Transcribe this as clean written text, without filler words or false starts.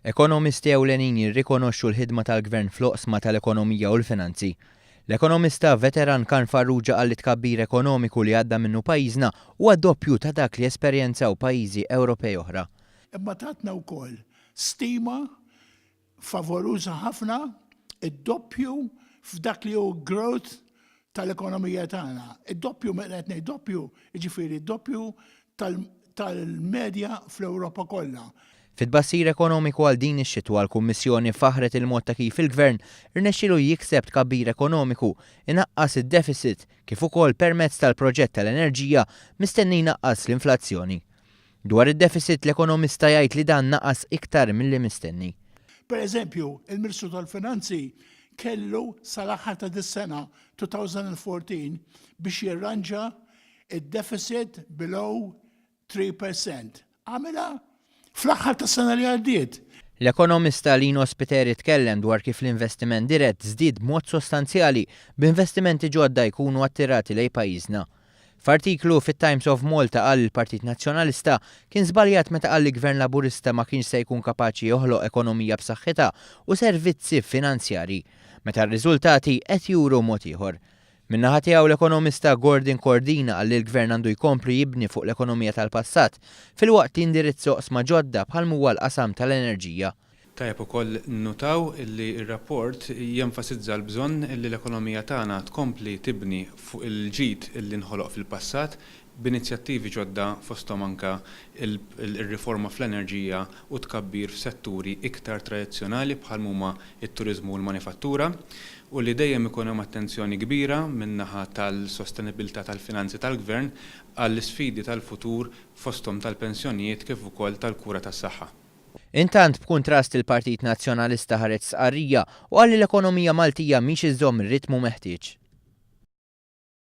Ekonomisti ewlenin jirrikonoxxu l-ħidma tal-Gvern fl-oqsma tal-ekonomija u l-finanzi. L-ekonomista veteran Karm Farrugia qal li tkabbir ekonomiku li għadda minnu pajjiżna huwa doppju ta' dak li esperjenzaw pajjiżi Ewropej oħra. Imma tatna wkoll stima favoruża ħafna, id-doppju f'dak li hu growth tal-ekonomija tagħna. Id-doppju, meta qed ngħid doppju, jiġifieri doppju tal-medja fl-Ewropa kollha. Fit-tbassir ekonomiku għal din ix-xitwa l-Kummissjoni faħħret il-mod ta' kif il-Gvern irnexxielu jikseb tkabbir ekonomiku, inaqqas id-deficit kif ukoll permezz tal-proġett tal-enerġija mistenni jnaqqas l-inflazzjoni. Dwar id-deficit l-ekonomista jgħid li dan naqas iktar milli mistenni. Per eżempju, il-Ministru tal-Finanzi kellu sal-aħħar ta' dis-sena 2014 biex jirranġa id-deficit below 3%. Għamilha fl-aħħar tas-sena li għaddiet. L-ekonomista Lino Spiteri tkellem dwar kif l-investiment dirett żdied b'mod sostanzjali b'investimenti ġodda jkunu attirati lejn pajjiżna. F'artiklu fit-Times of Malta qal li l-Partit Nazzjonalista kien żbaljat meta qal li Gvern Laburista ma kienx se jkun kapaċi joħloq ekonomija b'saħħitha u servizzi finanzjarji, meta r-riżultati qed juru mod ieħor. Min-naħa tiegħu l-ekonomista Gordon Cordina qal li l-Gvern għandu jkompli jibni fuq l-ekonomija tal-passat filwaqt li jindirizza oqsma ġodda bħal m'huwa l-qasam tal-enerġija. Tajjeb ukoll nnutaw li r-rapport jenfasizza l-bżonn li l-ekonomija tagħna tkompli tibni fuq il-ġid li nħoloq fil-passat b'inizjattivi ġodda fosthom anke r-riforma fl-enerġija u tkabbir f'setturi iktar tradizzjonali bħal m'huma t-turiżmu u l-manifattura u li dejjem ikun hemm attenzjoni kbira min-naħa tal-sostenibilità tal-finanzi tal-Gvern għall-isfidi tal-futur fosthom tal-pensjonijiet kif ukoll tal-kura tas-saħħa. Intant, b'kuntrast il-Partit Nazzjonalista ħareġ stqarrija u qal li l-ekonomija Maltija mhix iżżomm ir-ritmu meħtieġ.